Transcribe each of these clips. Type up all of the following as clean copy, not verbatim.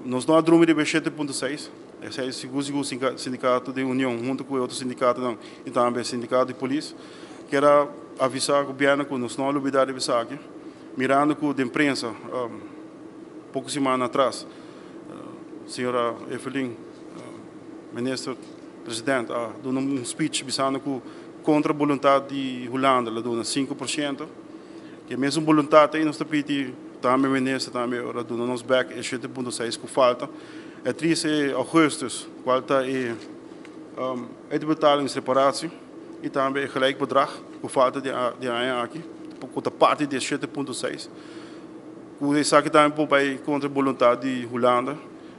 Nos no a drumi riba e 7.6, esei sigur sigur sindikato di Union huntu ku e otro sindikatonan i tambe sindikato di polis kier a avisá gobièrnu ku nos no a lubidá riba esaki, mirando ku den prensa poko siman atras señora Evelyn minister president a duna un speech bisando ku kontra boluntat di Hulanda lo duna 5%. Ke mesun boluntat ei nos ta pidi tambe minister tambe ora duna nos bek e 7.6 ku falta. E 13 augustus kual ta e uitbetalingsreparatie i tambe e gelijk bedrag ku falta di di aña aki ku ta parti di e 7.6. Ku esaki tambe por bai kontra e boluntat di Hulanda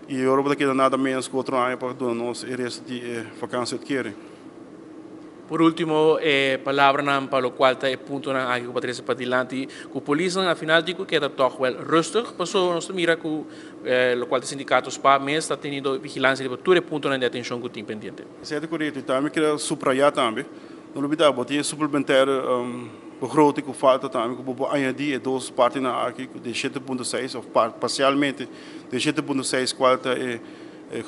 i ora bo ta keda nada menos ku otro aña pa duna nos e resto di e vakantieuitkering. Por ultimo, e palabranan pa locual ta e puntonan aki cu pa trece padilanti cu polisnan al final tin cu keda toch wel rustig, pasobra nos ta mira cu locual ta sindicato spa mes ta teniendo vigilancia riba tur e puntonan di atencion cu tin pendiente. Esei ta corecto y tambe kier subraya tambe, no lubida bo tin e suplementaire begroting cu falta tambe cu bo por añadi e dos partinan aki cu den 7.6 of parcialmente den 7.6 cual ta e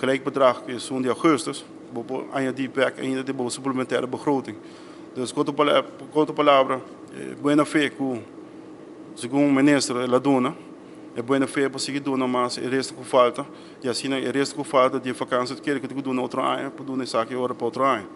gelijk bedrag cu esun di augustus. Bo por añadí bèk ainda den bo suplementaire begroting. Dus ku otro ku otro palabra, e buena fe ku segun minister el a duna, e buena fe por sigui duna mas e resto ku falta, i asina e resto ku falta di e vakantie kere ku tin ku duna otro aña, por duna esaki ora pa otro aña.